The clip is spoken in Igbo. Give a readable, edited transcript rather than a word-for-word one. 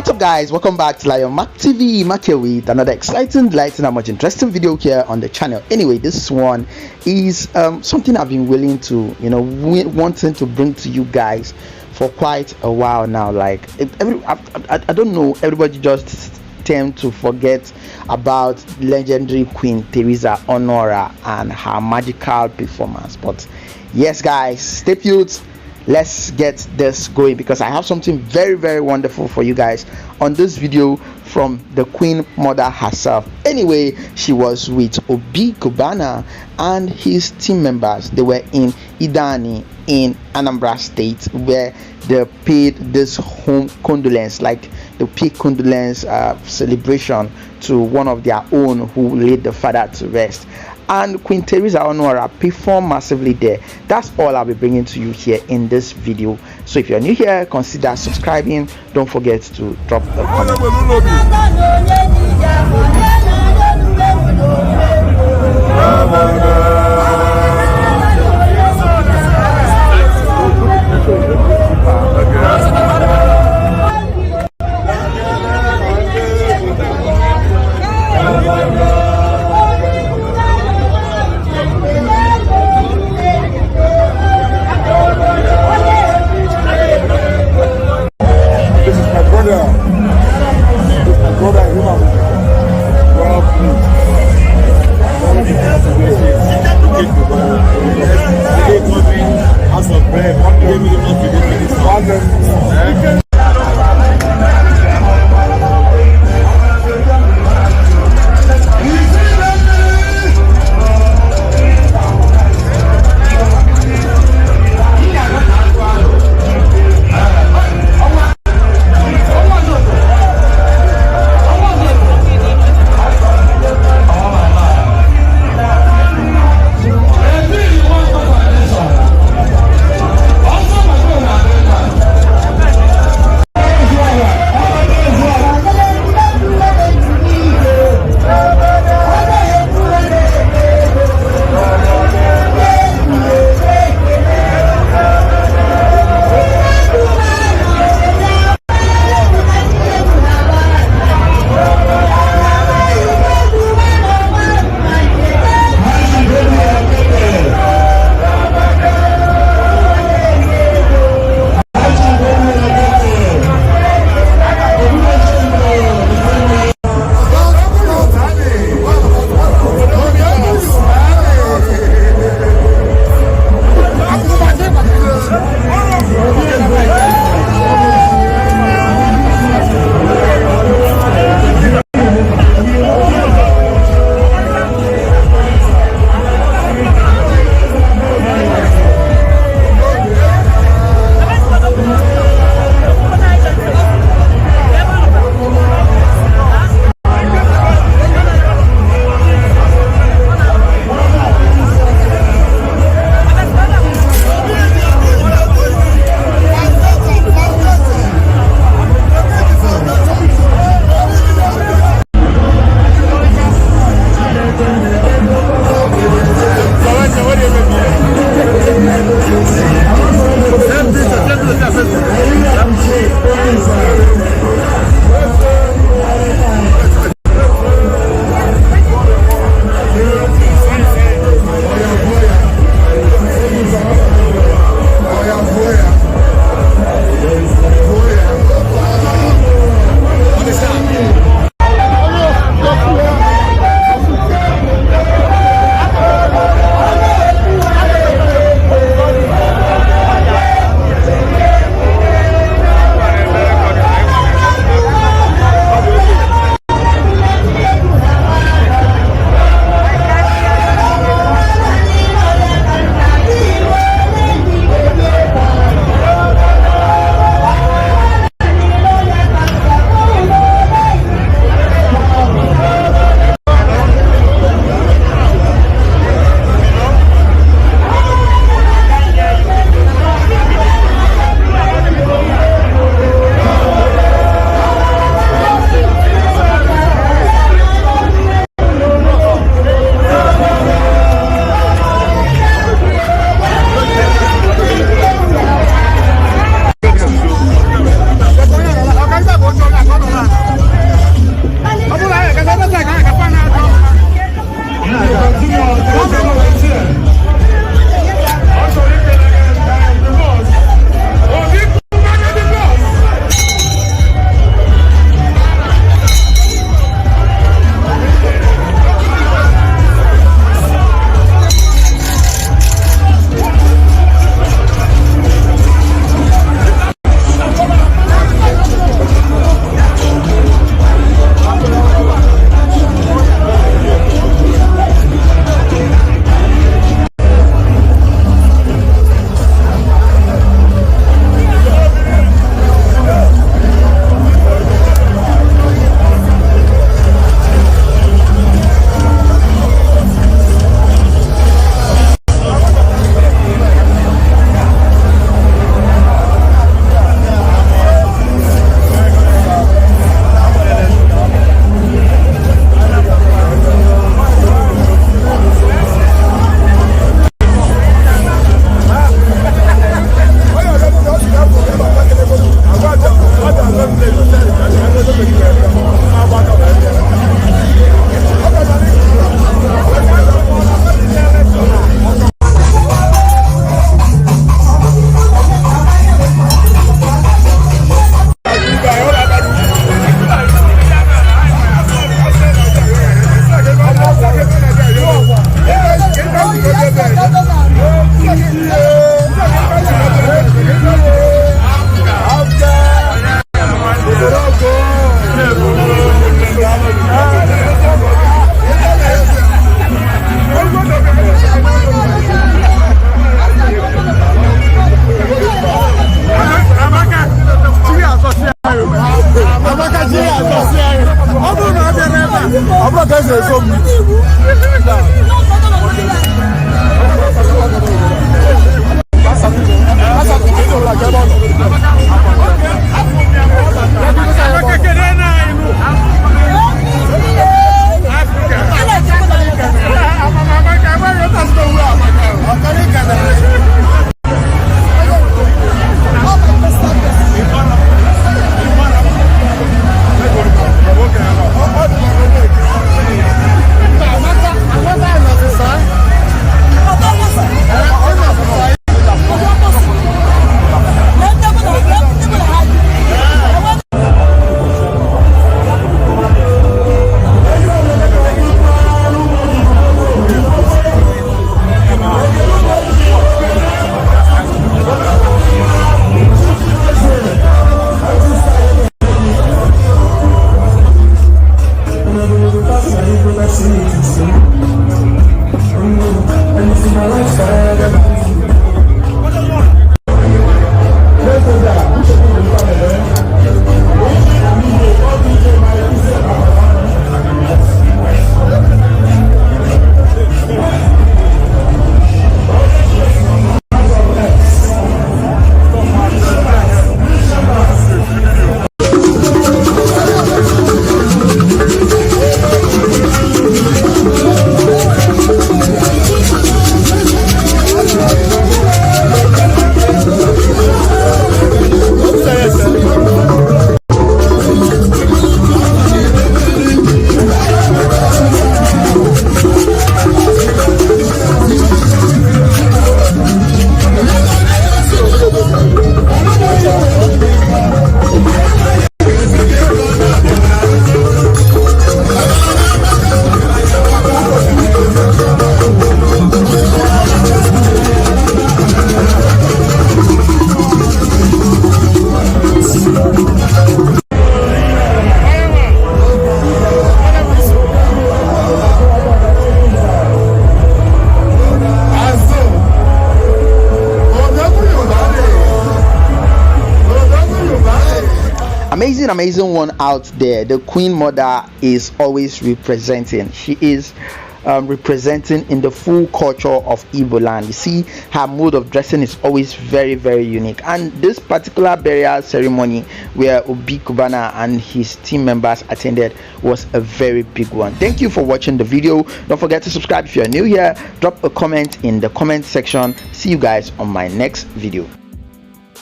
What's up guys, welcome back to Lion Mac TV. Mac here with another exciting, delighting and much interesting video here on the channel. Anyway, this one is something I've been willing to, wanting to bring to you guys for quite a while now. Like I don't know, everybody just tend to forget about legendary Queen Theresa Onuorah and her magical performance. But yes guys, stay put, let's get this going because I have something very, very wonderful for you guys on this video from the Queen Mother herself. Anyway, she was with Obi Cubana and his team members. They were in Ideani in Anambra State, where they paid this home condolence, like the paid condolence celebration to one of their own who laid the father to rest. And Queen Theresa Onuorah performed massively there. That's all I'll be bringing to you here in this video. So if you're new here, consider subscribing. Don't forget to drop a comment. This is my brother. This is my brother, human. Ọ bụrụ ka esi eso m. Amazing, amazing one out there. The Queen Mother is always representing. She is representing in the full culture of Igbo land. You see, her mode of dressing is always very, very unique. And this particular burial ceremony where Obi Cubana and his team members attended was a very big one. Thank you for watching the video. Don't forget to subscribe if you're new here. Drop a comment in the comment section. See you guys on my next video.